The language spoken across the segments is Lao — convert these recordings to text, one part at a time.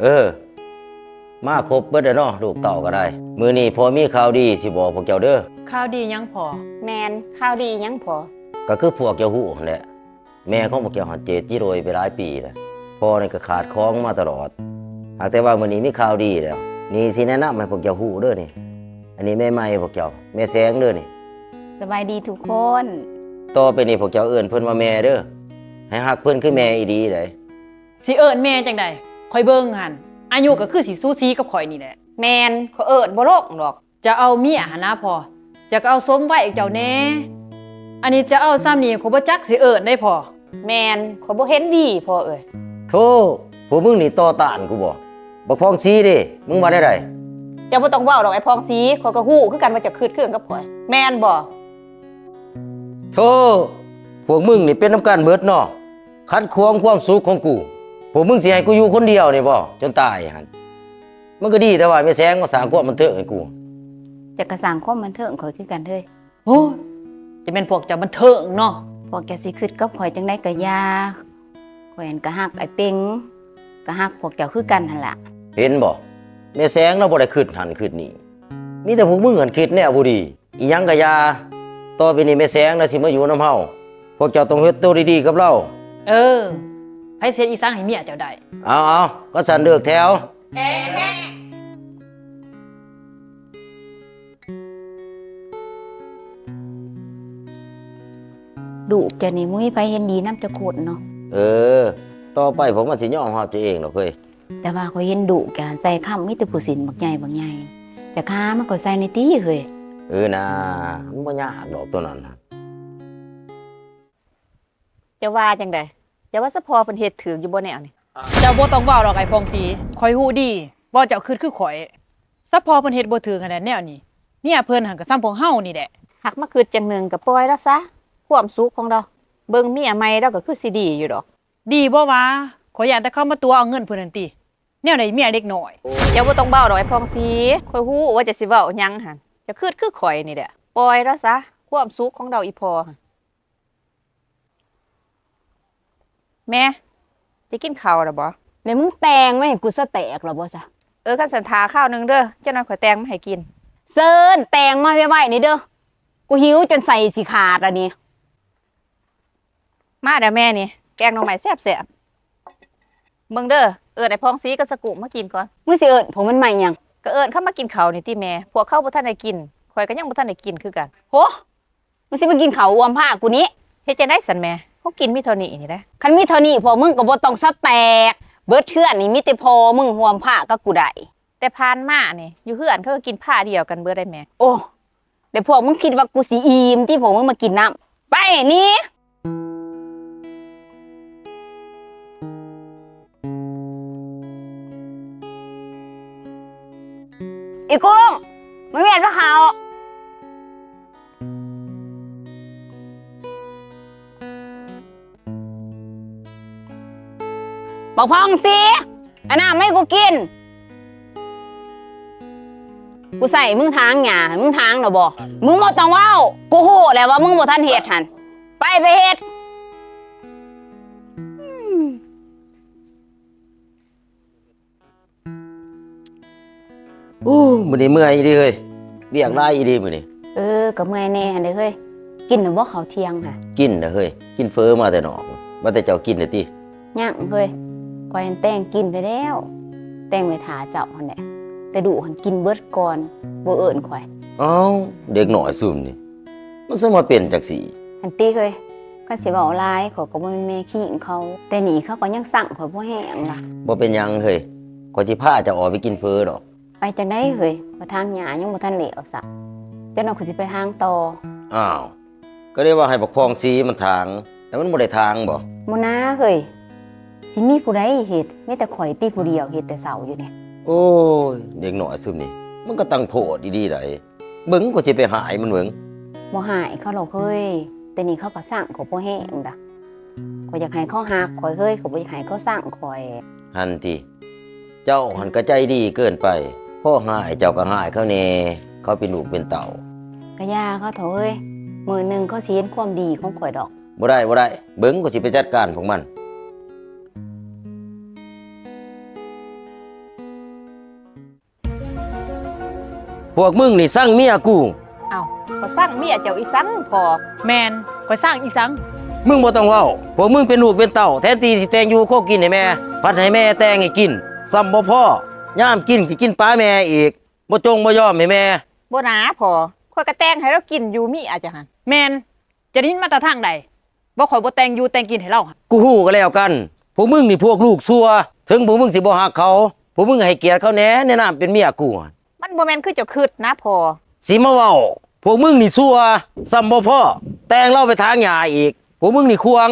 ເອີ ມາຄົບເບິດແລ້ວເນາະ ລູກເຕົ້າກໍໄດ້. ມື້ນີ້ພໍ່ມີຂ່າວດີຊິບອກພວກເຈົ້າເດີ. ຂ່າວດີຫຍັງພໍ່? ແມ່ນ ຂ່າວດີຫຍັງພໍ່? ກໍຄືພວກເຈົ້າຮູ້ຫັ້ນແຫຼະ ແມ່ຂອງພວກເຈົ້າຫັ້ນເຈັບຈິໂດຍໄປຫຼາຍປີແລ້ວ. ພໍ່ນີ້ກໍຂາດຂອງມາຕະຫຼອດ ຫາກແຕ່ວ່າມື້ນີ້ມີຂ່າວດີແລ້ວ. ນີ້ຊິແນະນຳໃຫ້ພວກເຈົ້າຮູ້ເດີນີ້. ອັນນີ້ແມ່ໃໝ່ພວກເຈົ້າ ແມ່ແສງເດີນີ້. ສະບາຍດີທຸກຄົນ. ຕໍ່ໄປນີ້ພວກເຈົ້າເອີ້ນເພິ່ນວ່າແມ່ເດີ. ໃຫ້ຮັກເພິ່ນຄືແມ່ອີ່ຫຼີໃດ໋. ຊິເອີ້ນແມ່ຈັ່ງໃດ? ຂ້ອຍເບິ່ງຫັ້ນ ອາຍຸກໍຄືຊິສູສີກັບຂ້ອຍນີ້ແຫຼະ. ແມ່ນ ຂ້ອຍເອີ້ນບໍ່ລົງດອກ. ຈະເອົາເມຍຫັ້ນນະພໍ່ ຈະກໍເອົາສົມໄວເຈົ້າແດ່. ອັນນີ້ຈະເອົາສ່ຳນີ້ ຂ້ອຍບໍ່ຈັກຊິເອີ້ນໃດ໋ພໍ່. ແມ່ນ ຂ້ອຍບໍ່ເຫັນດີພໍ່ເອີຍ. ໂທ້ ພວກມຶງນີ້ຕໍ່ຕ້ານກູບໍ? ບັກຜ່ອງສີເດ ມຶງວ່າແນວໃດ? ເຈົ້າບໍ່ຕ້ອງເວົ້າດອກໄອ້ຜ່ອງສີ ຂ້ອຍກໍຮູ້ຄືກັນວ່າເຈົ້າຄິດຄືກັນກັບຂ້ອຍ ແມ່ນບໍ່? ໂທ້ ພວກມຶງນີ້ເປັນນຳກັນເບິດເນາະ ຂັດຂວາງຄວາມສຸກຂອງກູ. ພວກມຶງຊິໃຫ້ກູຢູ່ຄົນດຽວນີ້ບໍ ຈົນຕາຍຫັ້ນ? ມັນກໍດີແຕ່ວ່າແມ່ແສງມາສ້າງຄວາມບັນເທີງໃຫ້ກູ. ເຈົ້າກໍສ້າງຄວາມບັນເທີງຂ້ອຍຄືກັນເຮີ້ຍ. ໂອ້ຍ ຈະແມ່ນພວກເຈົ້າບັນເທີງເນາະ. ພວກເຈົ້າຊິຄິດກັບຂ້ອຍຈັ່ງໃດກໍຢ່າ ຂ້ອຍຫັ້ນກໍຮັກອ້າຍເປັງ ກໍຮັກພວກເຈົ້າຄືກັນຫັ້ນລະ. ເຫັນບໍ່ ແມ່ແສງລາວບໍ່ໄດ້ຄິດຫັ້ນຄິດນີ້ ມີແຕ່ພວກມຶງຫັ້ນຄິດແນວບໍ່ດີ. ອີຫຍັງກະຢ່າ ຕໍ່ໄປນີ້ແມ່ແສງລາວຊິມາຢູ່ນຳເຮົາ ພວກເຈົ້າຕ້ອງເຮັດໂຕດີໆກັບລາວ. ເອີ ໃຜຊິເຮັດອີສັງໃຫ້ເມຍເຈົ້າໄດ້? ເອົາໆ ຄັນຊັ້ນເລີກແຖວ. ແມ່ ລູກເຈົ້ານີ້ບໍ່ມີໃຜເຫັນດີນຳຈັກຄົນເນາະ. ເອີ ຕໍ່ໄປພວກມັນຊິຍອມຮັບເຈົ້າເອງດອກເຮີ້ຍ. ແຕ່ວ່າຂ້ອຍເຫັນດຸກະໃສ່ຄຳມີແຕ່ຜູ້ສິນບັກໃຫຍ່ບັກໃຫຍ່ ຈະຄາມັນກໍໃສ່ໃນຕິເຮີ້ຍ. ເອີນາ ມັນບໍ່ຍາກດອກໂຕນັ້ນນະ. ເຈົ້າວ່າຈັ່ງໃດ? ເຈົ້າວ່າສະພໍເພິ່ນເຮັດຖືກຢູ່ບໍ່ແນວນີ້? ເຈົ້າບໍ່ຕ້ອງເວົ້າດອກໄອ້ຜ່ອງສີ ຂ້ອຍຮູ້ດີວ່າເຈົ້າຄິດຄືຂ້ອຍ. ສະພໍເພິ່ນເຮັດບໍ່ຖືກຫັ້ນແຫຼະແນວນີ້ ເມຍເພິ່ນຫັ້ນກໍສ່ຳພວກເຮົານີ້ແຫຼະ. ຫາກມາຄິດຈັ່ງໜຶ່ງກໍປ່ອຍລາວຊະ ຄວາມສຸກຂອງລາວ ເບິ່ງເມຍໃໝ່ລາວກໍຄືຊິດີຢູ່ດອກ. ດີບໍ່ຫວາ? ຂ້ອຍຢ້ານແຕ່ເຂົາມາຕົວະເອົາເງິນເພິ່ນຫັ້ນຕິ ແນວໃດເມຍເດັກນ້ອຍ. ເຈົ້າບໍ່ຕ້ອງເວົ້າດອກໄອ້ຜ່ອງສີ ຂ້ອຍຮູ້ວ່າເຈົ້າຊິເວົ້າຫຍັງຫັ້ນ. ເຈົ້າຄິດຄືຂ້ອຍນີ້ແຫຼະ ປ່ອຍລາວຊະ ຄວາມສຸກຂອງລາວອີ່ພໍ່ຫັ້ນ. ແມ່ ຈະກິນເຂົ້າແລ້ວບໍ່? ແມ່ ມຶງແຕ່ງມາໃຫ້ກູສະແຕກແລ້ວບໍ່ຊະ? ເອີ ຄັນຊັ້ນຖ້າຄາວໜຶ່ງເດີ ຈັກໜ່ອຍຂ້ອຍແຕ່ງມາໃຫ້ກິນ. ເຊີນ ແຕ່ງມາໄວໆນີ້ເດີ ກູຫິວຈົນໄສ້ຊິຂາດລະນີ້. ມາເດີແມ່ນີ້ ແກງໜໍ່ໄມ້ແຊບໆ. ເບິ່ງເດີ ເອີ້ນໄອ້ຜ່ອງສີກັບສະກຸມາກິນກ່ອນ. ມຶງຊິເອີ້ນພວກມັນມາຫຍັງ? ກໍເອີ້ນເຂົາມາກິນເຂົ້ານີ້ຕິແມ່ ພວກເຂົາບໍ່ທັນໄດ້ກິນ ຂ້ອຍກໍຍັງບໍ່ທັນໄດ້ກິນຄືກັນ. ໂຫ ມຶງຊິມາກິນເຂົ້າຮ່ວມພາກກູນີ້. ເຮັດຈັ່ງໃດຊັ້ນແມ່ ເຮົາກິນມີເທົ່ານີ້ນີ້ແຫຼະ. ຄັນມີເທົ່ານີ້ພວກມຶງກໍບໍ່ຕ້ອງສະແຕກ ເບິດເຮືອນນີ້ມີແຕ່ພໍ່ມຶງຮ່ວມພາກກັບກູໄດ້. ແຕ່ຜ່ານມານີ້ ຢູ່ເຮືອນເຂົາກໍກິນພາດຽວກັນເບິດໄດ໋ແມ່. ໂອ້ ແລ້ວພວກມຶງຄິດວ່າກູຊິອີ່ມຕິ ພວກມຶງມາກິນນຳ. ໄປໜີ. ອີກຸ້ງ ມາວຽນກັບເຂົ້າ. ບັກຜ່ອງສີ ເອົານ້ຳມາໃຫ້ກູກິນ. ກູໃສ່ມຶງຖາງຫຍ້າ ມຶງຖາງແລ້ວບໍ່? ມຶງບໍ່ຕ້ອງເວົ້າ ກູຮູ້ແລ້ວວ່າມຶງບໍ່ທັນເຮັດຫັ້ນ. ໄປ ໄປເຮັດ. ອືມ. ໂອ້ ມື້ນີ້ເມື່ອຍອີ່ຫຼີເຮີ້ຍ ວຽກຫຼາຍອີ່ຫຼີມື້ນີ້. ເອີ ກໍເມື່ອຍແດ່ຫັ້ນເດ້ເຮີ້ຍ. ກິນແລ້ວບໍ່ເຂົ້າທ່ຽງຫະ? ກິນແລ້ວເຮີ້ຍ ກິນເຝີມາແຕ່ນອກ. ວ່າແຕ່ເຈົ້າກິນແລ້ວຕິ? ຍັງເຮີ້ຍ ຂ້ອຍຫັ້ນແຕ່ງກິນໄປແລ້ວ ແຕ່ງໄວ້ຖ້າເຈົ້າຫັ້ນແຫຼະ ແຕ່ດຸຫັ້ນກິນເບິດກ່ອນ ບໍ່ເອີ້ນຂ້ອຍ. ອ້າວ ເດັກນ້ອຍຊຸມນີ້ ມັນສະມາເປັນຈັ່ງຊີ້. ຫັ້ນຕິເຮີ້ຍ ຄັນຊິເວົ້າຫຼາຍ ຂ້ອຍກໍບໍ່ແມ່ນແມ່ຄີງເຂົາ ແຕ່ນີ້ເຂົາກໍຍັງຊັງຂ້ອຍພໍແຮງລະ. ບໍ່ເປັນຫຍັງເຮີ້ຍ ຂ້ອຍຊິພາເຈົ້າອອກໄປກິນເຝີດອກ. ໄປຈັ່ງໃດເຮີ້ຍ ຂ້ອຍຖາງຫຍ້າຍັງບໍ່ທັນແລ້ວຊ້ຳ. ຈັກໜ່ອຍຂ້ອຍຊິໄປຖາງຕໍ່. ອ້າວ ກໍໄດ້ວ່າໃຫ້ບັກຜ່ອງສີມັນຖາງ ແຕ່ມັນບໍ່ໄດ້ຖາງບໍ? ບໍ່ນາເຮີ້ຍ ຊິມີຜູ້ໃດເຮັດ ມີແຕ່ຂ້ອຍຕິຜູ້ດຽວເຮັດແຕ່ເຊົ້າຢູ່ນີ້. ໂອ້ຍ ເດັກນ້ອຍຊຸມນີ້ ມັນກໍຕັ້ງໂພດອີ່ຫຼີໃດ. ເບິ່ງ ຂ້ອຍຊິໄປຮ້າຍມັນເບິ່ງ. ບໍ່ຮ້າຍເຂົາດອກເຮີ້ຍ ແຕ່ນີ້ເຂົາກໍຊັງຂ້ອຍພໍແຮງດະ. ຂ້ອຍຢາກໃຫ້ເຂົາຮັກຂ້ອຍເຮີ້ຍ ຂ້ອຍບໍ່ຢາກໃຫ້ເຂົາຊັງຂ້ອຍ. ຫັ້ນຕິ ເຈົ້າຫັ້ນກໍໃຈດີເກີນໄປ ພໍຮ້າຍເຈົ້າກໍຮ້າຍເຂົາແດ່ ເຂົາເປັນລູກເປັນເຕົ້າ. ກະຢ່າເຂົາເຖາະເຮີ້ຍ ມື້ໜຶ່ງເຂົາຊິເຫັນຄວາມດີຂອງຂ້ອຍດອກ. ບໍ່ໄດ້ ບໍ່ໄດ້ ເບິ່ງ ຂ້ອຍຊິໄປຈັດການພວກມັນ. ພວກມຶງນີ້ຊັງເມຍກູ. ເອົ້າ ຂ້ອຍຊັງເມຍເຈົ້າອີ່ສັງພໍ່? ແມ່ນ ຂ້ອຍຊັງອີ່ສັງ? ມຶງບໍ່ຕ້ອງເວົ້າ. ພວກມຶງເປັນລູກເປັນເຕົ້າ ແທນທີ່ຊິແຕ່ງຢູ່ຄົວກິນໃຫ້ແມ່ ພັດໃຫ້ແມ່ແຕ່ງໃຫ້ກິນ ຊ້ຳບໍ່ພໍ ຍາມກິນກໍກິນປາແມ່ອີກ ບໍ່ຈົ່ງບໍ່ຍອມໃຫ້ແມ່. ບໍ່ນາພໍ່ ຂ້ອຍກໍແຕ່ງໃຫ້ລາວກິນຢູ່ເມຍເຈົ້າຫັ້ນ. ແມ່ນ ເຈົ້າໄດ້ຍິນມາແຕ່ທາງໃດ ວ່າຂ້ອຍບໍ່ແຕ່ງຢູ່ແຕ່ງກິນໃຫ້ລາວ? ກູຮູ້ກໍແລ້ວກັນ ພວກມຶງນີ້ພວກລູກຊົ່ວ ເຖິງພວກມຶງຊິບໍ່ຮັກເຂົາ ພວກມຶງໃຫ້ກຽດເຂົາແດ່ ໃນນາມເປັນເມຍກູຫັ້ນ. ມັນບໍ່ແມ່ນຄືເຈົ້າຄິດນະພໍ່. ຊິມາເວົ້າ ພວກມຶງນີ້ຊົ່ວ ຊ້ຳບໍ່ພໍ ແຕ່ງລາວໄປຖາງຫຍ້າອີກ ພວກມຶງນີ້ຂວາງ.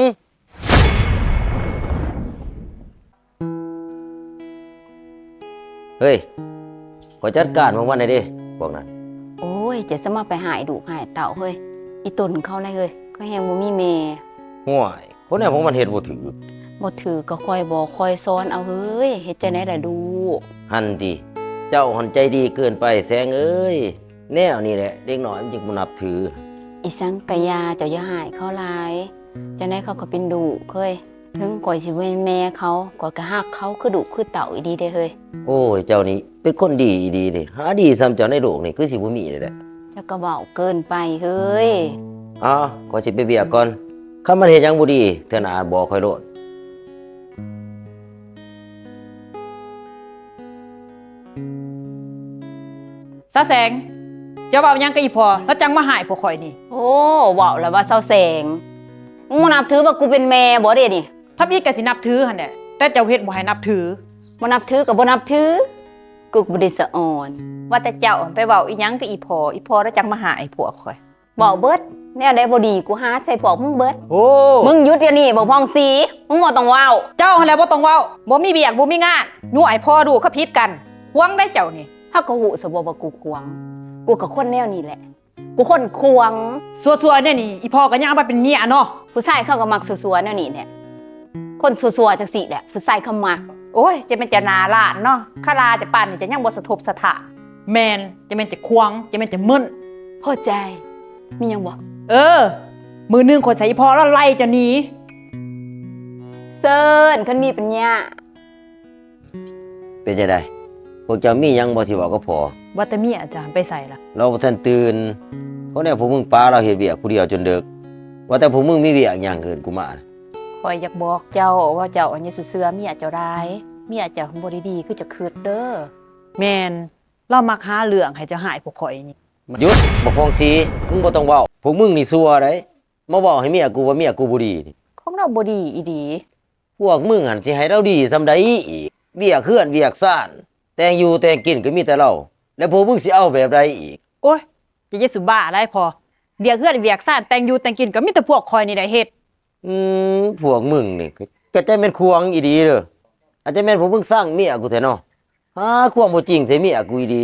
ເຮີ້ຍ ຂ້ອຍຈັດການພວກມັນໄດ້ເດ້ ພວກນັ້ນ. ໂອ້ຍ ເຈົ້າສະມາໄປຮ້າຍລູກຮ້າຍເຕົ້າເຮີ້ຍ ອີ່ຕົນເຂົານະເຮີ້ຍ ເຂົາແຮ່ງບໍ່ມີແມ່. ຫ້ວຍ ຄົນແນວພວກມັນເຮັດບໍ່ຖືກ. ບໍ່ຖືກກໍຄ່ອຍບອກຄ່ອຍສອນເອົາເຮີ້ຍ ເຮັດຈັ່ງໃດລະລູກ? ຫັ້ນຕິ ເຈົ້າຫັ້ນໃຈດີເກີນໄປແສງເອີຍ. ແນວນີ້ແຫຼະ ເດັກນ້ອຍມັນຈຶ່ງບໍ່ນັບຖື. ອີ່ສັງກະຢ່າ ເຈົ້າຢ່າຮ້າຍເຂົາຫຼາຍ ຈັ່ງໃດເຂົາກໍເປັນລູກເຮີ້ຍ. ເຖິງຂ້ອຍຊິບໍ່ແມ່ນແມ່ເຂົາ ຂ້ອຍກໍຮັກເຂົາຄືລູກຄືເຕົ້າອີ່ຫຼີເດ້ເຮີ້ຍ. ໂອ້ຍ ເຈົ້ານີ້ເປັນຄົນດີອີ່ຫຼີເດ້ ຫາດີສ່ຳເຈົ້າໃນໂລກນີ້ຄືຊິບໍ່ມີເລີຍແຫຼະ. ເຈົ້າກໍເວົ້າເກີນໄປເຮີ້ຍ. ອ້າວ ຂ້ອຍຊິໄປວຽກກ່ອນ ຄັນມັນເຮັດຫຍັງບໍ່ດີ ເທື່ອໜ້າບອກຂ້ອຍໂລດ. ສາວແສງ ເຈົ້າເວົ້າຫຍັງກັບອີ່ພໍ່ ລາວຈັ່ງມາຮ້າຍພວກຂ້ອຍນີ້? ໂອ້ ເວົ້າແລ້ວວ່າສາວແສງ ມຶງບໍ່ນັບຖືວ່າກູເປັນແມ່ບໍ່ເດນີ້? ທຳອິດກໍຊິນັບຖືຫັ້ນແຫຼະ ແຕ່ເຈົ້າເຮັດບໍ່ໃຫ້ນັບຖື. ບໍ່ນັບຖືກໍບໍ່ນັບຖື ກູກໍບໍ່ໄດ້ສະອອນ. ວ່າແຕ່ເຈົ້າໄປເວົ້າອີ່ຫຍັງກັບອີ່ພໍ່ ອີ່ພໍ່ລາວຈັ່ງມາຮ້າຍພວກຂ້ອຍ? ເວົ້າເບິດ ແນວໃດບໍ່ດີ ກູຫາໃສ່ພວກມຶງເບິດ. ໂອ້ ມຶງຢຸດດຽວນີ້ ບັກຜ່ອງສີ ມຶງບໍ່ຕ້ອງເວົ້າ. ເຈົ້າຫັ້ນແຫຼະບໍ່ຕ້ອງເວົ້າ ບໍ່ມີວຽກບໍ່ມີງານ ຍົວໃຫ້ພໍ່ລູກເຂົາຜິດກັນ ຂວາງໄດ໋ເຈົ້ານີ້. ເຮົາກໍຮູ້ຊະບໍ່ວ່າກູຂວາງ ກູກໍຄົນແນວນີ້ແຫຼະ ກູຄົນຂວາງ. ຊົ່ວໆແນວນີ້ ອີ່ພໍ່ກໍຍັງເອົາມາເປັນເມຍເນາະ. ຜູ້ຊາຍເຂົາກໍມັກຊົ່ວໆແນວນີ້ແຫຼະ ຄົນຊົ່ວໆຈັ່ງຊີ້ແຫຼະ ຜູ້ຊາຍເຂົາມັກ. ໂອ້ຍ ຈະແມ່ນຈະໜ້າລ້ານເນາະ ຄາລາຈະປານນີ້ຈະຍັງບໍ່ສະທົບສະທ້ານ. ແມ່ນ ຈະແມ່ນຈະຂວາງ ຈະແມ່ນຈະເມີ້ນ. ພໍໃຈ ມີຫຍັງບໍ່? ເອີ ມື້ໜຶ່ງຂ້ອຍໃຫ້ພໍ່ລາວໄລ່ເຈົ້າໜີ. ເຊີນ ຄັນມີປັນຍາ. ເປັນຈັ່ງໃດ? ພວກເຈົ້າມີຫຍັງບໍ່ຊິເວົ້າກັບພໍ່? ວ່າແຕ່ເມຍອາຈານໄປໃສລະ? ລາວບໍ່ທັນຕື່ນ. ເພາະແນວພວກມຶງປະລາວເຮັດວຽກຜູ້ດຽວຈົນເດິກ. ວ່າແຕ່ພວກມຶງມີວຽກຫຍັງເອີ້ນກູມາ? ຂ້ອຍຢາກບອກເຈົ້າວ່າເຈົ້າຢ່າສູ່ເຊື່ອເມຍເຈົ້າຫຼາຍ. ເມຍເຈົ້າບໍ່ໄດ້ດີຄືເຈົ້າຄິດເດີ. ແມ່ນ ລາວມັກຫາເລື່ອງໃຫ້ເຈົ້າຮ້າຍພວກຂ້ອຍນີ້. ຢຸດ ບັກຜ່ອງສີ ມຶງບໍ່ຕ້ອງເວົ້າ. ພວກມຶງນີ້ຊົ່ວໃດ໋ ມາເວົ້າໃຫ້ເມຍກູວ່າເມຍກູບໍ່ດີນີ້. ຂອງລາວບໍ່ດີອີ່ຫຼີ. ພວກມຶງຫັ້ນຊິໃຫ້ລາວດີສ່ຳໃດອີກ? ວຽກເຮືອນວຽກຊານ ແຕ່ງຢູ່ແຕ່ງກິນກໍມີແຕ່ລາວ ແລ້ວພວກມຶງຊິເອົາແບບໃດອີກ? ໂອ້ຍ ເຈົ້າຢ່າສູ່ບ້າຫຼາຍພໍ່. ວຽກເຮືອນວຽກຊານ ແຕ່ງຢູ່ແຕ່ງກິນກໍມີແຕ່ພວກຂ້ອຍນີ້ໄດ໋ເຮັດ. ອືມ ພວກມຶງນີ້ກໍຈະແມ່ນຂວາງອີ່ຫຼີເດີ. ອາດຈະແມ່ນພວກມຶງຊັງເມຍກູແທ້ເນາະ ຫາຄວາມບໍ່ຈິງໃສ່ເມຍກູອີ່ຫຼີ.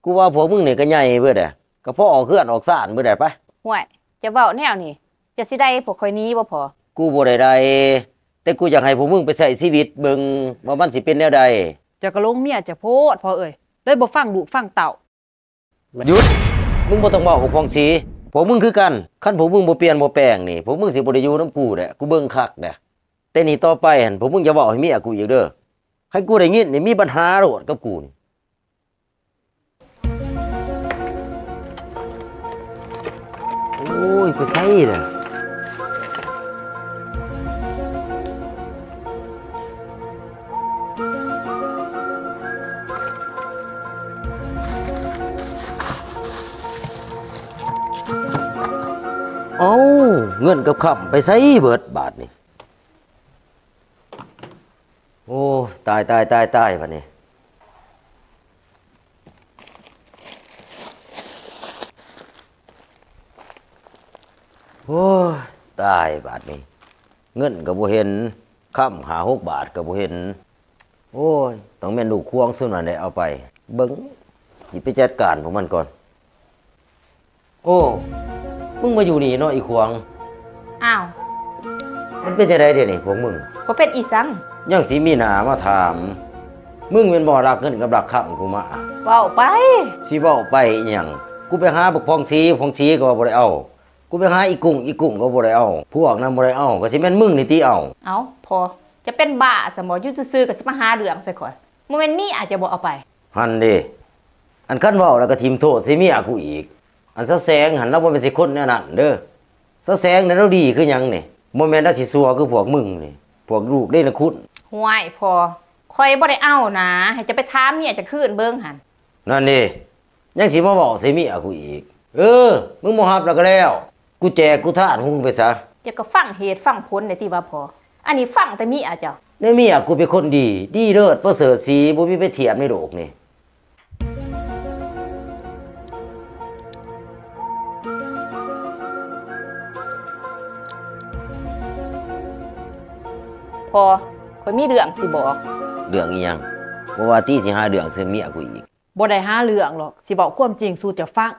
ກູວ່າພວກມຶງນີ້ກໍໃຫຍ່ເບິດແຫຼະ ກໍພໍອອກເຮືອນອອກຊານເບິດແຫຼະໄປ. ຫ້ວຍ ເຈົ້າເວົ້າແນວນີ້ ເຈົ້າຊິໄດ້ພວກຂ້ອຍໜີບໍ່ພໍ່? ກູບໍ່ໄດ້ໄດ້ ແຕ່ກູຢາກໃຫ້ພວກມຶງໄປໃຊ້ຊີວິດເບິ່ງວ່າມັນຊິເປັນແນວໃດ. ເຈົ້າກໍຫຼົງເມຍເຈົ້າໂພດພໍ່ເອີຍ ເລີຍບໍ່ຟັງລູກຟັງເຕົ້າ. ຢຸດ ມຶງບໍ່ຕ້ອງເວົ້າ ພວກຜ່ອງສີ ພວກມຶງຄືກັນ. ຄັນພວກມຶງບໍ່ປ່ຽນບໍ່ແປງນີ້ ພວກມຶງຊິບໍ່ໄດ້ຢູ່ນຳກູແຫຼະ ກູເບິ່ງຄັກແຫຼະ. ແຕ່ນີ້ຕໍ່ໄປຫັ້ນ ພວກມຶງຢ່າເວົ້າໃຫ້ເມຍກູອີກເດີ. ຄັນກູໄດ້ຍິນນີ້ ມີບັນຫາໂລດກັບກູນີ້. ໂອ້ຍ ໄປໃສລະ? ເອົ້າ ເງິນກັບຄຳໄປໃສເບິດບາດນີ້? ໂອ້ຍ ຕາຍ ຕາຍ ຕາຍ ຕາຍ ບາດນີ້. ໂອ້ຍ ຕາຍ ບາດນີ້ ເງິນກໍບໍ່ເຫັນ ຄຳຫ້າຫົກບາດກໍບໍ່ເຫັນ. ໂອ້ຍ ຕ້ອງແມ່ນລູກຂວາງຊຸມນັ້ນແຫຼະເອົາໄປ. ເບິ່ງ ຊິໄປຈັດການພວກມັນກ່ອນ. ໂອ້ ມຶງມາຢູ່ນີ້ເນາະ ອີຂວາງ. ອ້າວ ມັນເປັນຈັ່ງໃດດຽວນີ້ພວກມຶງ? ກໍເປັນອີສັງ? ຍັງຊິມີໜ້າມາຖາມ. ມຶງແມ່ນບໍ່ລັກເງິນກັບລັກຄຳກູມາ? ເວົ້າໄປ. ຊິເວົ້າໄປອີ່ຫຍັງ? ກູໄປຫາບັກຜ່ອງສີ ຜ່ອງສີກໍວ່າບໍ່ໄດ້ເອົາ. ກູໄປຫາອີກຸ້ງ ອີກຸ້ງກໍບໍ່ໄດ້ເອົາ. ພວກນັ້ນບໍ່ໄດ້ເອົາ ກໍຊິແມ່ນມຶງນີ້ຕິເອົາ. ເອົ້າ ພໍ່ ຈະເປັນບ້າຊະບໍ່? ຢູ່ຊື່ໆກໍຊິມາຫາເລື່ອງໃສ່ຂ້ອຍ. ບໍ່ແມ່ນເມຍເຈົ້າບໍ່ເອົາໄປ? ຫັ້ນເດ. ອັນຄັນເວົ້າແລ້ວກໍຖິ້ມໂທດໃສ່ເມຍກູອີກ. ອັນສາວແສງຫັ້ນລາວບໍ່ແມ່ນຊິຄົນແນວນັ້ນເດີ. ສາວແສງນັ້ນລາວດີຄືຫຍັງນີ້? ບໍ່ແມ່ນລາວຊິຊົ່ວຄືພວກມຶງນີ້, ພວກລູກເດ້ນະຄຸນ. ຫ້ວຍ ພໍ່, ຂ້ອຍບໍ່ໄດ້ເອົານາ, ໃຫ້ເຈົ້າໄປຖາມເມຍເຈົ້າຄືນເບິ່ງຫັ້ນ. ນັ້ນເດ້, ຍັງຊິມາເວົ້າໃສ່ເມຍກູອີກ. ເອີ, ມຶງບໍ່ຮັບແລ້ວກໍແລ້ວ, ກູແຈກກູທານຂອງມຶງໄປຊະ. ເຈົ້າກໍຟັງເຫດຟັງຜົນແດ່ຕິວ່າພໍ່, ອັນນີ້ຟັງແຕ່ເມຍເຈົ້າ. ແນວເມຍກູເປັນຄົນດີ, ດີເລີດປະເສີດສີ, ບໍ່ມີໄປທຽບໃນໂລກນີ້. ພໍ່, ຂ້ອຍມີເລື່ອງຊິບອກ. ເລື່ອງອີ່ຫຍັງ? ບໍ່ວ່າຕິ ຊິຫາເລື່ອງໃສ່ເມຍກູອີກ. ບໍ່ໄດ້ຫາເລື່ອງດອກ, ຊິເວົ້າຄວາມຈິງສູ່ເຈົ້າຟັງ.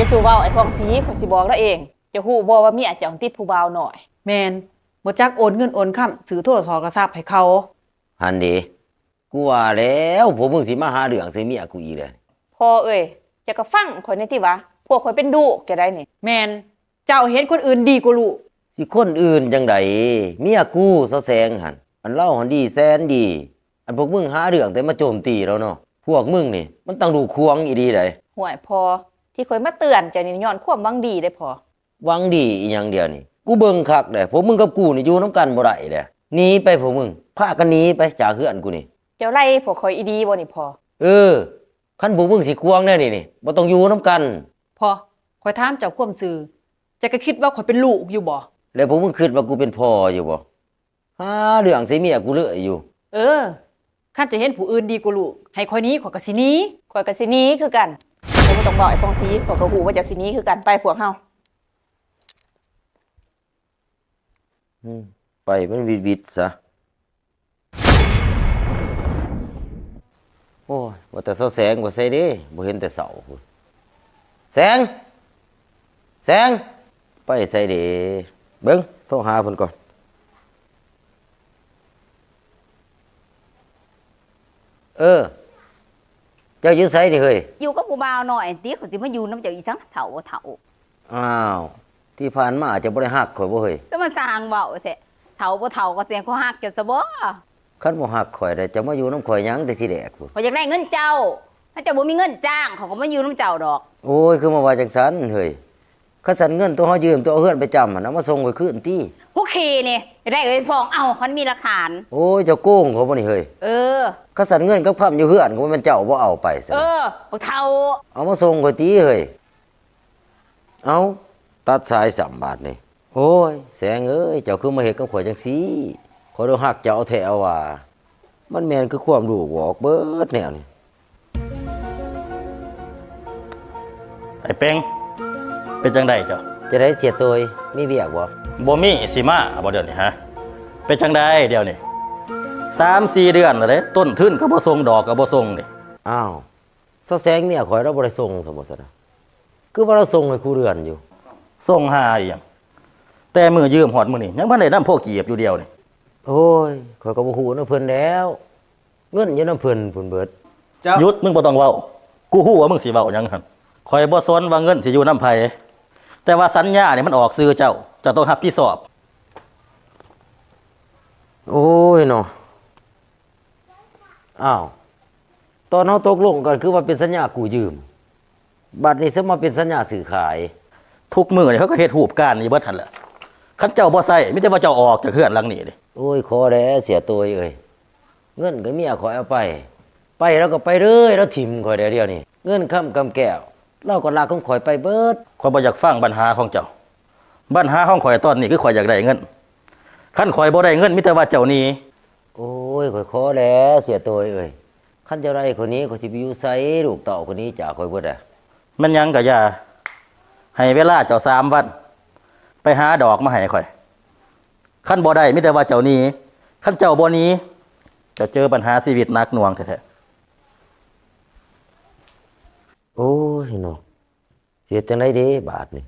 ຢ່າສູ່ເວົ້າ ໄອ້ຜ່ອງສີ, ຂ້ອຍຊິບອກລາວເອງ. ເຈົ້າຮູ້ບໍ່ວ່າເມຍເຈົ້າຕິດຜູ້ບ່າວນ້ອຍ? ແມ່ນ, ບໍ່ຈັກໂອນເງິນໂອນຄຳ ຊື້ໂທລະສອບໂທລະສັບໃຫ້ເຂົາ. ຫັ້ນເດ, ກູວ່າແລ້ວ ພວກມຶງຊິມາຫາເລື່ອງໃສ່ເມຍກູອີກແລ້ວ. ພໍ່ເອີຍ, ເຈົ້າກໍຟັງຂ້ອຍແດ່ຕິວະ, ພວກຂ້ອຍເປັນລູກເຈົ້າໃດ໋ນີ້. ແມ່ນ, ເຈົ້າເຫັນຄົນອື່ນດີກວ່າລູກ. ຊິຄົນອື່ນຈັ່ງໃດ? ເມຍກູ ສາວແສງຫັ້ນ, ອັນລາວຫັ້ນດີແສນດີ, ອັນພວກມຶງຫາເລື່ອງແຕ່ມາໂຈມຕີລາວເນາະ. ພວກມຶງນີ້ມັນຕັ້ງລູກຂວາງອີ່ຫຼີໃດ໋. ຫ້ວຍ ພໍ່, ທີ່ຂ້ອຍມາເຕືອນເຈົ້ານີ້ຍ້ອນຄວາມຫວັງດີເດ້ພໍ່. ຫວັງດີອີ່ຫຍັງດຽວນີ້? ກູເບິ່ງຄັກແລ້ວ, ພວກມຶງກັບກູນີ້ຢູ່ນຳກັນບໍ່ໄດ້ແລ້ວ. ໜີໄປພວກມຶງ, ພາກັນໜີໄປຈາກເຮືອນກູນີ້. ເຈົ້າໄລ່ພວກຂ້ອຍອີ່ຫຼີບໍ່ນີ້ພໍ່? ເອີ, ຄັນພວກມຶງຊິຂວາງແນວນີ້ນີ້, ບໍ່ຕ້ອງຢູ່ນຳກັນ. ພໍ່, ຂ້ອຍຖາມເຈົ້າຄວາມຊື່, ເຈົ້າກໍຄິດວ່າຂ້ອຍເປັນລູກຢູ່ບໍ່? ແລ້ວພວກມຶງຄິດວ່າກູເປັນພໍ່ຢູ່ບໍ່? ຫາເລື່ອງໃສ່ເມຍກູເລີຍຢູ່. ເອີ, ຄັນເຈົ້າເຫັນຜູ້ອື່ນດີກວ່າລູກ, ໃຫ້ຂ້ອຍໜີ, ຂ້ອຍກໍຊິໜີ. ຂ້ອຍກໍຊິໜີຄືກັນ. ເຈົ້າບໍ່ຕ້ອງເວົ້າ ໄອ້ຜ່ອງສີ, ຂ້ອຍກໍຮູ້ວ່າເຈົ້າຊິໜີຄືກັນ. ໄປພວກເຮົາ. ອືມ, ໄປມັນວິດໆຊະ. ໂອ້ຍ, ວ່າແຕ່ສາວແສງໄປໃສເດ? ບໍ່ເຫັນແຕ່ເຊົ້າພຸ້ນ. ແສງ! ແສງ! ໄປໃສເດ? ເບິ່ງ, ໂທຫາເພິ່ນກ່ອນ. ເອີ, ເຈົ້າຢູ່ໃສນີ້ເຮີ້ຍ? ຢູ່ກັບຜູ້ບ່າວນ້ອຍຫັ້ນຕິ, ຂ້ອຍຊິມາຢູ່ນຳເຈົ້າອີ່ຫຍັງ ເຖົ້າບໍ່ເຖົ້າ. ອ້າວ, ທີ່ຜ່ານມາເຈົ້າບໍ່ໄດ້ຮັກຂ້ອຍບໍ່ເຮີ້ຍ? ແຕ່ມາສ້າງເວົ້າແທ້, ເຖົ້າບໍ່ເຖົ້າກໍຊິໃຫ້ຂ້ອຍຮັກເຈົ້າຊະບໍ? ຄັນບໍ່ຮັກຂ້ອຍແລ້ວ ເຈົ້າມາຢູ່ນຳຂ້ອຍຫຍັງແຕ່ທີແລກພຸ້ນ? ຂ້ອຍຢາກໄດ້ເງິນເຈົ້າ, ຄັນເຈົ້າບໍ່ມີເງິນຈ້າງ, ຂ້ອຍກໍບໍ່ມາຢູ່ນຳເຈົ້າດອກ. ໂອ້ຍ, ຄືມາວ່າຈັ່ງຊັ້ນເຮີ້ຍ? ຄັນຊັ້ນເງິນໂຕເຮົາຢືມ ໂຕເອົາເຮືອນໄປຈຳຫັ້ນ ເອົາມາສົ່ງຂ້ອຍຄືນຕິ. ໂອເຄນີ້, ໄດ້ເອີຍ ຟ້ອງເອົາ ຄັນມີຫຼັກຖານ. ໂອ້ຍ, ເຈົ້າໂກງຂ້ອຍບໍ່ນີ້ເຮີ້ຍ? ເອີ. ຄັນຊັ້ນເງິນກັບຄຳຢູ່ເຮືອນ ກໍບໍ່ແມ່ນເຈົ້າບໍ່ເອົາໄປຊັ້ນ. ເອີ, ບັກເຖົ້າ. ເອົາມາສົ່ງຂ້ອຍຕິເຮີ້ຍ. ເອົ້າ, ຕັດສາຍຊ້ຳບາດນີ້. ໂອ້ຍ, ແສງເອີຍ, ເຈົ້າຄືມາເຮັດກັບຂ້ອຍຈັ່ງຊີ້? ຂ້ອຍລະຮັກເຈົ້າແທ້ວ່າ. ມັນແມ່ນຄືຄວາມລູກບອກເບິດແນວນີ້. ໄອ້ເປັງ, ເປັນຈັ່ງໃດເຈົ້າ? ຈັ່ງໃດເສຍໂຕຍ, ມີວຽກບໍ່? ບໍ່ມີ, ຊິມາບໍ່ດຽວນີ້ຫະ? ເປັນຈັ່ງໃດດຽວນີ້? ສາມສີ່ເດືອນແລ້ວເດ້, ຕົ້ນທຶນກໍບໍ່ສົ່ງ, ດອກກໍບໍ່ສົ່ງນີ້. ອ້າວ, ສາວແສງເມຍຂ້ອຍລາວບໍ່ໄດ້ສົ່ງຊັ້ນບໍ່ຊັ້ນນະ? ຄືວ່າລາວສົ່ງໃຫ້ຄູ່ເດືອນຢູ່. ສົ່ງຫາອີ່ຫຍັງ? ແຕ່ມື້ຢືມຮອດມື້ນີ້ ຍັງບໍ່ທັນໄດ້ນຳພໍກີບຢູ່ດຽວນີ້. ໂອ້ຍ, ຂ້ອຍກໍບໍ່ຮູ້ນຳເພິ່ນແລ້ວ. ເງິນຢູ່ນຳເພິ່ນພຸ້ນເບິດ. ເຈົ້າ. ຢຸດ, ມຶງບໍ່ຕ້ອງເວົ້າ. ກູຮູ້ວ່າມຶງຊິເວົ້າຫຍັງຫັ້ນ. ຂ້ອຍບໍ່ສົນວ່າເງິນຊິຢູ່ນຳໃຜ, ແຕ່ວ່າສັນຍານີ້ມັນອອກຊື່ເຈົ້າ, ເຈົ້າຕ້ອງຮັບຜິດຊອບ. ໂອ້ຍເນາະ. ອ້າວ, ຕອນເຮົາຕົກລົງກັນຄືວ່າເປັນສັນຍາກູ້ຢືມ, ບັດນີ້ຊະມາເປັນສັນຍາຊື້ຂາຍ. ທຸກມື້ນີ້ເຂົາກໍເຮັດຮູບການນີ້ເບິດຫັ້ນແຫຼະ. ຄັນເຈົ້າບໍ່ໃຊ້, ມີແຕ່ວ່າເຈົ້າອອກຈາກເຮືອນຫຼັງນີ້ເດ້. ໂອ້ຍ, ຂໍແດ່ເສຍໂຕຍເອີຍ. ເງິນກໍເມຍຂ້ອຍເອົາໄປ, ໄປລາວກໍໄປເລີຍ, ລາວຖິ້ມຂ້ອຍແດ່ດຽວນີ້. ເງິນຄຳກຳແກ້ວ, ລາວກໍລັກຂອງຂ້ອຍໄປເບິດ. ຂ້ອຍບໍ່ຢາກຟັງບັນຫາຂອງເຈົ້າ. ບັນຫາຂອງຂ້ອຍຕອນນີ້ຄືຂ້ອຍຢາກໄດ້ເງິນ. ຄັນຂ້ອຍບໍ່ໄດ້ເງິນ, ມີແຕ່ວ່າເຈົ້າໜີ. ໂອ້ຍ, ຂ້ອຍຂໍແດ່ເສຍໂຕຍເອີຍ. ຄັນເຈົ້າໄດ້ຂ້ອຍໜີ, ຂ້ອຍຊິໄປຢູ່ໃສ? ລູກເຕົ້າຂ້ອຍໜີຈາກຂ້ອຍເບິດແລ້ວ. ແມ່ນຫຍັງກໍຢ່າ, ໃຫ້ເວລາເຈົ້າສາມວັນ, ໄປຫາດອກມາໃຫ້ຂ້ອຍ. ຄັນບໍ່ໄດ້, ມີແຕ່ວ່າເຈົ້າໜີ. ຄັນເຈົ້າບໍ່ໜີ, ເຈົ້າເຈີບັນຫາຊີວິດໜັກໜ່ວງແທ້ໆ. ໂອ້ຍເນາະ, ຊິເຮັດຈັ່ງໃດເດບາດນີ້?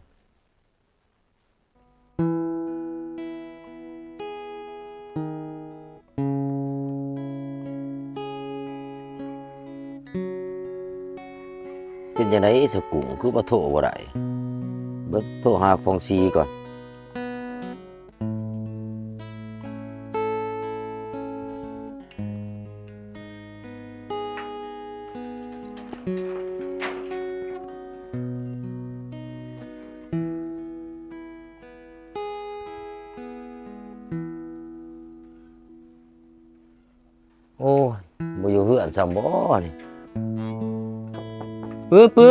ເປັນຈັ່ງໃດສະກຸ້ງ ຄືວ່າໂທບໍ່ໄດ້? ເບິ່ງ ໂທຫາຟອງຊີກ່ອນ. ໂອ້ຍ ບໍ່ຢູ່ເຮືອນຊ້ຳບໍ່ນີ້? ປຶ ປຶ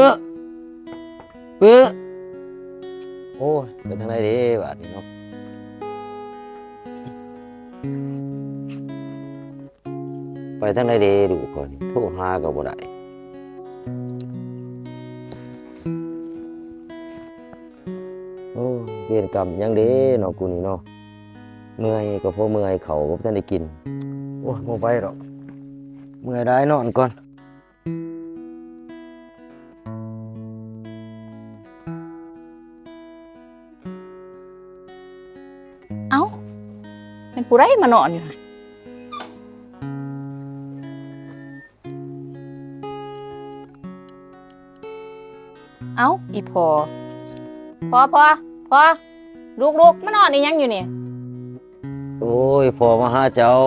ປຶ ໂອ້ຍ ໄປທາງໃດເດ້ບາດນີ້ເນາະ? ໄປທາງໃດເດ້ລູກຂ້ອຍນີ້? ໂທຫາກໍບໍ່ໄດ້. ໂອ້ຍ ເວນກຳຫຍັງເດ້ເນາະ ກູນີ້ເນາະ. ເມື່ອຍກໍພໍເມື່ອຍ ເຂົ້າກໍບໍ່ທັນໄດ້ກິນ. ໂອ້ຍ ບໍ່ໄປດອກ ເມື່ອຍຫຼາຍ ນອນກ່ອນ. ເອົ້າ ແມ່ນຜູ້ໃດມານອນຢູ່ຫັ້ນ? ເອົ້າ ອີ່ພໍ່ ພໍ່ ພໍ່ ພໍ່ ລຸກ ລຸກ ມານອນອີ່ຫຍັງຢູ່ນີ້? ໂອ້ຍ ພໍ່ມາຫາເຈົ້າ.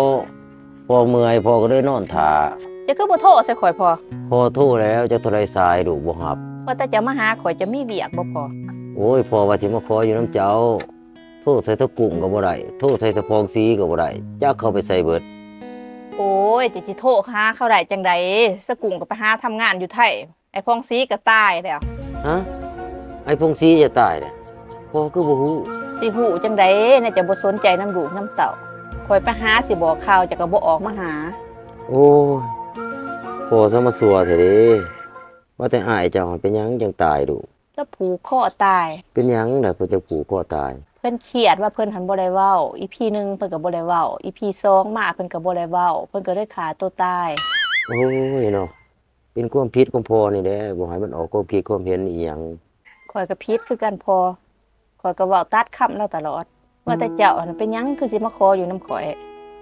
ພໍ່ເມື່ອຍ ພໍ່ກໍເລີຍນອນຖ້າ. ເຈົ້າຄືບໍ່ໂທໃສ່ຂ້ອຍພໍ່? ພໍ່ໂທແລ້ວ ຈັກເທົ່າໃດສາຍ ລູກບໍ່ຮັບ. ວ່າແຕ່ເຈົ້າມາຫາຂ້ອຍ ເຈົ້າມີວຽກບໍ່ພໍ່? ໂອ້ຍ ພໍ່ວ່າຊິມາຂໍຢູ່ນຳເຈົ້າ. ໂທໃສ່ຕາກຸ້ງກໍບໍ່ໄດ້ ໂທໃສ່ຕາພອງສີກໍບໍ່ໄດ້ ຈັກເຂົາໄປໃສເບິດ. ໂອ້ຍ ແຕ່ຊິໂທຫາເຂົາໄດ້ຈັ່ງໃດ? ສາກຸ້ງກໍໄປຫາທຳງານຢູ່ໄທ ໄອ້ພອງສີກໍຕາຍແລ້ວ. ຮະ? ໄອ້ພອງສີຈະຕາຍແລ້ວ? ພໍ່ຄືບໍ່ຮູ້? ຊິຮູ້ຈັ່ງໃດ ແນວເຈົ້າບໍ່ສົນໃຈນຳລູກນຳເຕົ້າ. ຂ້ອຍໄປຫາຊິບອກຂ່າວ ເຈົ້າກໍບໍ່ອອກມາຫາ. ໂອ້ຍ ພໍ່ສະມາຊົ່ວແທ້ເດ້. ວ່າແຕ່ອ້າຍເຈົ້າຫັ້ນເປັນຫຍັງຈັ່ງຕາຍລູກ? ລາວຜູກຄໍຕາຍ. ເປັນຫຍັງລະເພິ່ນຈັ່ງຜູກຄໍຕາຍ? ເພິ່ນຄຽດວ່າເພິ່ນຫັ້ນບໍ່ໄດ້ເວົ້າ, ອີພີໜຶ່ງເພິ່ນກໍບໍ່ໄດ້ເວົ້າ, ອີພີສອງມາເພິ່ນກໍບໍ່ໄດ້ເວົ້າ, ເພິ່ນກໍເລີຍຂ້າໂຕຕາຍ. ໂອ້ຍເນາະ, ເປັນຄວາມຜິດຂອງພໍ່ນີ້ແຫຼະ, ບໍ່ໃຫ້ມັນອອກຄວາມຄິດຄວາມເຫັນອີ່ຫຍັງ. ຂ້ອຍກໍຜິດຄືກັນພໍ່, ຂ້ອຍກໍເວົ້າຕັດຄຳລາວຕະຫຼອດ. ວ່າແຕ່ເຈົ້າຫັ້ນເປັນຫຍັງຄືຊິມາຂໍຢູ່ນຳຂ້ອຍ?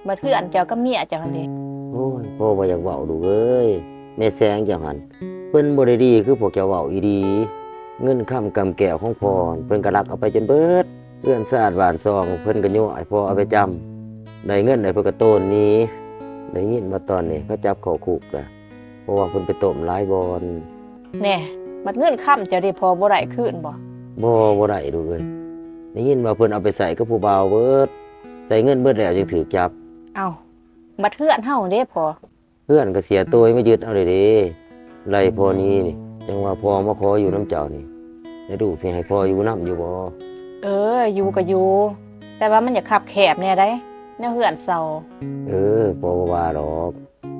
ບັດເຮືອນເຈົ້າກັບເມຍເຈົ້າຫັ້ນເດ? ໂອ້ຍ ພໍ່ບໍ່ຢາກເວົ້າລູກເອີຍ, ແມ່ແສງເຈົ້າຫັ້ນ ເພິ່ນບໍ່ໄດ້ດີຄືພວກເຈົ້າເວົ້າອີ່ຫຼີ. ເງິນຄຳກຳແກ້ວຂອງພໍ່ຫັ້ນ ເພິ່ນກໍລັກເອົາໄປຈົນເບິດ, ເຮືອນຊານບ້ານຊ່ອງເພິ່ນກໍຍົວະໃຫ້ພໍ່ເອົາໄປຈຳ, ໄດ້ເງິນແລ້ວເພິ່ນກໍໂຕນໜີ. ໄດ້ຍິນວ່າຕອນນີ້ເຂົາຈັບເຂົ້າຄຸກແລ້ວ. ເພາະວ່າເພິ່ນໄປຕົ້ມຫຼາຍບ່ອນ. ແນ່, ບັດເງິນຄຳເຈົ້າເດພໍ່ ບໍ່ໄດ້ຄືນບໍ່? ບໍ່, ບໍ່ໄດ້ລູກເອີຍ. ໄດ້ຍິນວ່າເພິ່ນເອົາໄປໃຊ້ກັບຜູ້ບ່າວເບິດ, ໃຊ້ເງິນເບິດແລ້ວຈຶ່ງຖືກຈັບ. ເອົ້າ, ບັດເຮືອນເຮົາເດພໍ່? ເຮືອນກໍເສຍໂຕຍມາຍຶດເອົາເດ້. ໄລ່ພໍ່ໜີນີ້, ຈັ່ງວ່າພໍ່ມາຂໍຢູ່ນຳເຈົ້ານີ້, ແລ້ວລູກຊິໃຫ້ພໍ່ຢູ່ນຳຢູ່ບໍ່? ເອີ, ຢູ່ກໍຢູ່, ແຕ່ວ່າມັນຢາກຄັບແຄບແດ່ໃດ໋ ແນວເຮືອນເຊົ່າ. ເອີ, ພໍ່ບໍ່ວ່າດອກ.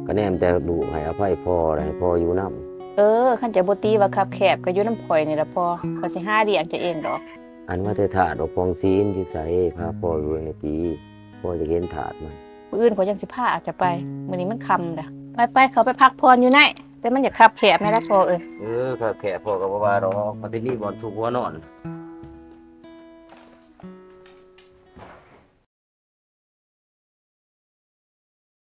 ກໍແນມແຕ່ລູກໃຫ້ອະໄພພໍ່ ແລະ ໃຫ້ພໍ່ຢູ່ນຳ. ເອີ, ຄັນເຈົ້າບໍ່ຕິວ່າຄັບແຄບ ກໍຢູ່ນຳຂ້ອຍນີ້ລະພໍ່, ຂ້ອຍຊິຫາລ້ຽງເຈົ້າເອງດອກ. ອັນວ່າແຕ່ທາດບັກພອງສີຢູ່ໃສ? ພາພໍ່ໄປເບິ່ງແດ່ຕິ, ພໍ່ຢາກເຫັນທາດມັນ. ມື້ອື່ນຂ້ອຍຈັ່ງຊິພາເຈົ້າໄປ, ມື້ນີ້ມັນຄ່ຳແລ້ວ. ໄປໆ ເຂົ້າໄປພັກຜ່ອນຢູ່ໃນ, ແຕ່ມັນຢາກຄັບແຄບແດ່ລະພໍ່ເອີຍ. ເອີ, ຄັບແຄບພໍ່ກໍບໍ່ວ່າດອກ, ມັນຊິມີບ່ອນຊຸກຫົວນອນ.